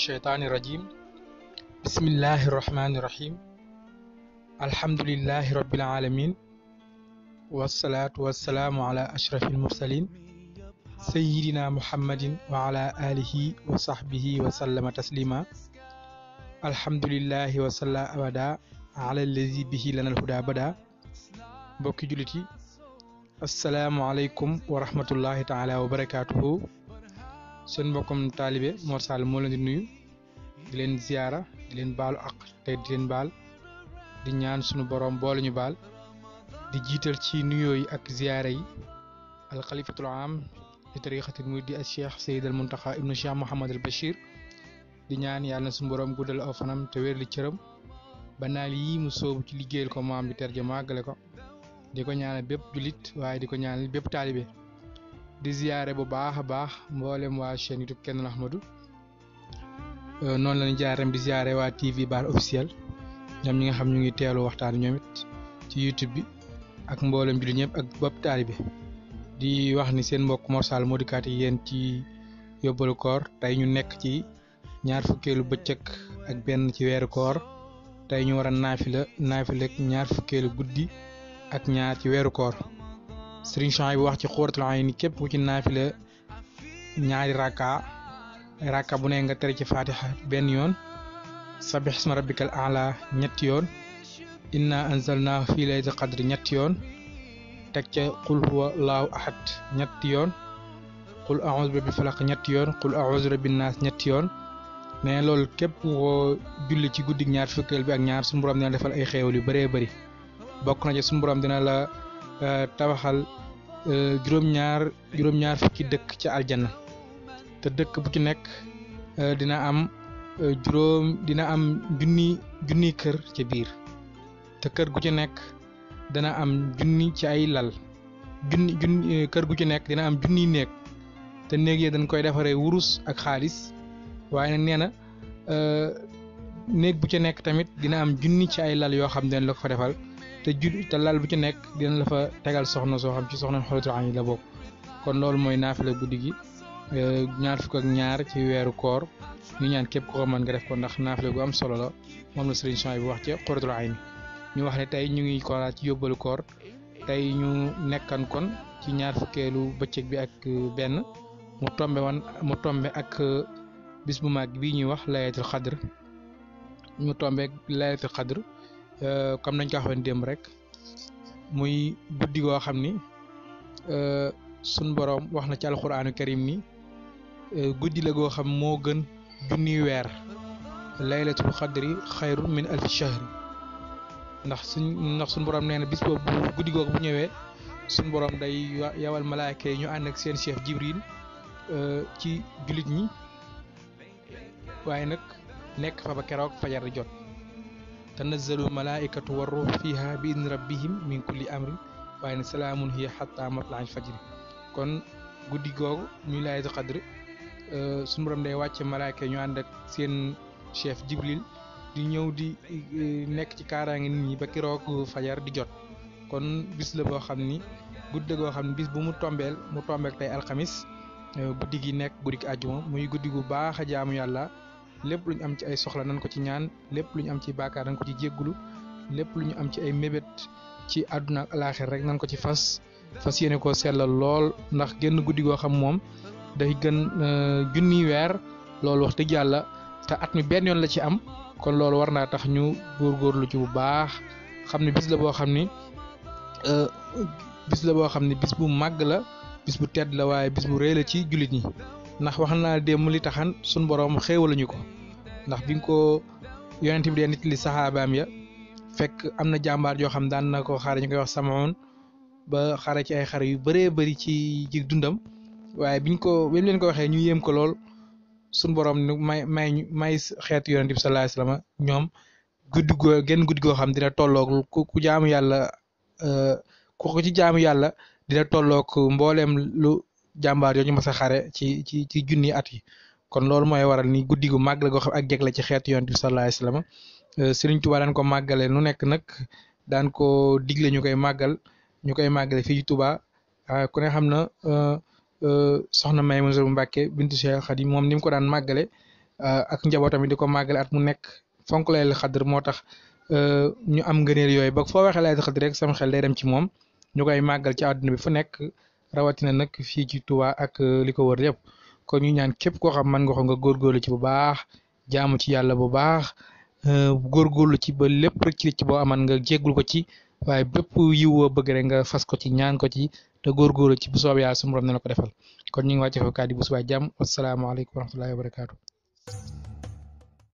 الشيطان الرجيم بسم الله الرحمن الرحيم الحمد لله رب العالمين والصلاة والسلام على أشرف المرسلين سيدنا محمد وعلى آله وصحبه وسلم تسليما الحمد لله وصلى أبدا على الذي به لنا الهدى بدا بوكي جولتي السلام عليكم ورحمة الله تعالى وبركاته seen mbokkum taalibe Mor Sall moo leen di nuyu di leen ziyaara di leen baalu ak te di leen baal di ñaan sunu borom boole ñu baal di jiital ci nuyoo yi ak ziyaara yi alxalifatul am di tariqatil muridi al cheikh Seyd al Muntaxa ibnu Cheikh Mouhamad al Bachir di ñaan yàlla na sunu borom guddal aw fanam te wér li cëram ba naal yi mu soobu ci liggéeyal ko maam bi ter ja màggale ko di ko ñaanal bépp julit waaye di ko ñaanal bépp taalibe di ziyaare bu baax a baax mboolem waa chaîne YouTube Kenn Ahmadou noonu la ñu jaarem di ziyaare waa TV Bar officiel ñoom ñi nga xam ñu ngi teelu waxtaan ñoom it ci YouTube bi ak mboolem jullit ñëpp ak bopp taalibe di wax ni seen mbokk Mor Sall moo dikkaat yéen ci yóbbalu koor tey ñu nekk ci ñaar fukkeelu bëccëg ak benn ci weeru koor tey ñu war a naafila ñaar fukkeelu guddi ak ñaar ci weeru koor Sëriñ Chouaib bi wax ci Xuratul Ayni képp ku ci naafila ñaari rakka bu ne nga tere ci fatiha benn yoon sabbih isma rabbikal a'la ñetti yoon inna anzalnahu fi laylatil qadri ñetti yoon teg ca qul huwa allahu ahad ñetti yoon qul a'udhu bi rabbil falaq ñetti yoon qul a'udhu bi rabbin nas ñetti yoon mais loolu képp ko julli ci guddig ñaar fukkeel bi ak ñaar suñu borom dina defal ay xéewal yu bëree bëri bokk na ci suñu borom dina la tabaxal juróom-ñaar fukki dëkk ci aljanna te dëkk bu ci nekk dina am junni kër ci biir te kër gu ci nekk dana am junni ci ay lal kër gu ci nekk dina am junni néeg te néeg yi dañ koy defaree wurus ak xaalis waaye nag nee na néeg bu ci nekk tamit dina am junni ci ay lal yoo xam ne la ko fa defal te lal bu ci nekk dina la fa tegal soxna soo xam ci soxna Xuratul Ayni la bokk kon loolu mooy naafila guddi gi ñaar fukk ak ñaar ci weeru koor ñu ñaan képp ko mën nga def ko ndax naafila gu am solo la moom la Sëriñ Chouaib bi wax ci Xuratul Ayni ñu wax ne tey ñu ngi kooraat ci yóbbalu koor tey ñu nekkan kon ci ñaar fukkeelu bëccëg bi ak benn mu tombe ak bis bu mag bii ñuy wax laylatul xadr mu tombe ak laylatul xadr comme nañ ko waxoon démb rek muy guddi goo xam ni sun boroom wax na ci alquraanu karim ni guddi la goo xam moo gën junniy weer laylatul xadri xayrun min alfi shahri ndax suñ boroom nee na bis boobu guddi googu bu ñëwee suñ boroom day yawal malaaka yi ñu ànd ak seen chef Jibril ci jullit ñi waaye nag nekk fa ba keroog fajar di jot tanazzalu malaikatu war ruux fiha bi idni rabbihim min kulli amrin waaye ne salaamun hiya hatta matla'il fajri kon guddi googu muy laylatul qadr suñu borom day wàcce malaaka ñu ànd ak seen chef Jibril di ñëw di nekk ci kaaraange nit ñi ba keroog fajar di jot kon bis la boo xam ni guddi goo xam ni bis bu mu tombeek tey alxamis guddi gi nekk guddi gi àjjuma muy guddi gu baax a jaamu yàlla lépp lu ñu am ci ay soxla nañ ko ci ñaan lépp lu ñu am ci baakaar nañ ko ci jéggulu lépp lu ñu am ci ay mébét ci àdduna ak alaaxir rek nañ ko ci fas yéene koo sellal lool ndax génn guddi goo xam moom day gën junni weer loolu wax dëgg yàlla te at mi benn yoon la ci am kon loolu war naa tax ñu góorgóorlu ci bu baax xam ne bis la boo xam ni bis bu màgg la bis bu tedd la waaye bis bu rëy la ci jullit ñi ndax wax naa démb li taxan suñ borom xéewaluñu ko ndax bi nga ko yonent bi dee nit li saxaabaam ya fekk am na jàmbaar joo xam daan na ko xare ñu koy wax Samoon ba xare ci ay xare yu bëree bëri ci dundam waaye bi leen ko waxee ñu yéem ko lool suñ borom may xeetu yonent bi sallallahu alayhi wasallam ñoom genn guddi goo xam dina tolloog ku jaamu yàlla ku ci jaamu yàlla dina tolloog mbooleem lu jàmbaar yooyu ñu mas a xare ci junni at yi kon loolu mooy waral ni guddi gu màgg la goo xam ak jeg la ci xeetu yonent bi sallallahu alayhi wasallam Sëriñ Tuubaa daan ko màggale nu nekk nag daan ko digle ñu koy màggale fii ci Tuubaa ku ne xam na soxna Maymuna Mbàkke bintu Cheikh Xadim moom ni mu ko daan màggale ak njabootam di ko màggale at mu nekk fonk laylatul xadr moo tax ñu am ngëneel yooyu ba foo waxee laylatul xadr rek sama xel day dem ci moom ñu koy màggal ci àdduna bi fu nekk rawatina nag fii ci Touba ak li ko wër yëpp kon ñu ñaan képp koo xam mën nga ko nga góorgóorlu ci bu baax jaamu ci yàlla bu baax góorgóorlu ci ba lépp rek ci boo aman nga jéggul ko ci waaye bépp yiw woo bëgg rek nga fas ko ci ñaan ko ci te góorgóorlu ci bu soob yàlla suñu borom ne la ko defal kon ñu ngi wàcce fa kàddu bu subaa jàmm asalaamaaleykum wa rahmatullahi wa barakaatu.